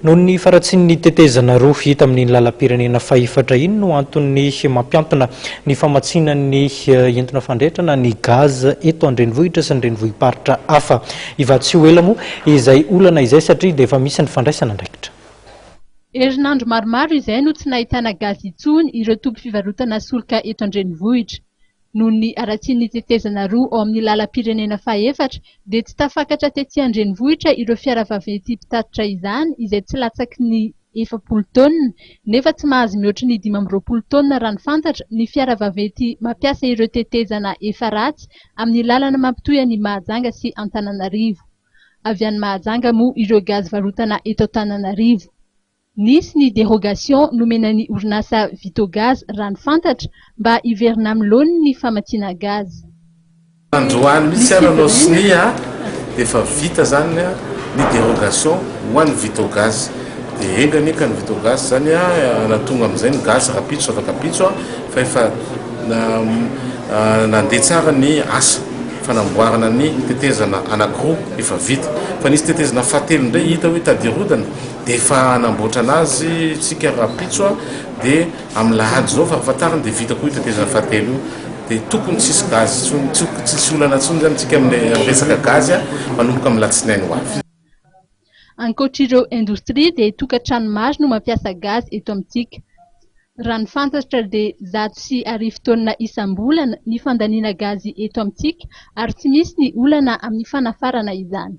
Noho ny faharatsian'ny tetezana roa hita amin'iny lalam-pirenena fahefatra iny no anton'ny mampiantona ny famatsiana ny entona fandretrana ny gaz eto an-drenivohitra sy ny renivohi-paritra hafa. Hivaha tsy ho ela moa izay olana izay satria dia efa misy ny fandraisana andraikitra. Herinandro maromaro izay no tsy nahitana gaz intsony ireo toby fivarotana solika eto an-drenivohitra. Noho ny haratsian'ny tetezana roa ao amin'ny lalam-pirenena fahefatra dia tsy tafakatra tety an-drenivohitra ireo fiara vaventy mpitatitra izany izay tsy latsaky ny 40 taonina nefa tsy mahazo mihoatry ny 25 taonina raha ny fantatra ny fiara vaventy mampiasa ireo tetezana efa ratsy amin'ny lalana mampitohy an'i Mahajanga sy Antananarivo. Avy any Mahajanga moa ireo gaz varotana eto Antananarivo. Nisy ny dérogation nomena ny orinasa Vitogaz raha ny fantatra mba hiverina amin'ny laoniny ny famatsiana gaz. Androany mihitsy aho nanao sonia dia efa vita izany ny dérogation ho an'ny Vitogaz. Dia enga anie ka ny Vitogaz izany hanatonga amin'izay ny gaz rahampitso afak'ampitso fa efa nandeha tsara ny asa fanamboarana ny tetezana anankiroa efa vita. Fa nisy tetezana fahatelo indray hita hoe tadirodana. Dia efa hanamboatra anazy tsika rahampitso a, dia amin'ny lahady izao farafahatarany dia vita koa io tetezana fahatelo io, dia tokony tsisy gaz intsony, tsisy olana intsony zany tsika amin'ny resaka gaz a, manomboka amin'ny latsinainy ho avy. Ankoatr'ireo indostria dia tokantrano maro no mampiasa gaz eto amintsika. Raha ny fantatra dia 1100 taonina isam-bolana ny fandaniana gaz eto amintsika ary tsy misy ny olana amin'ny fanafarana izany.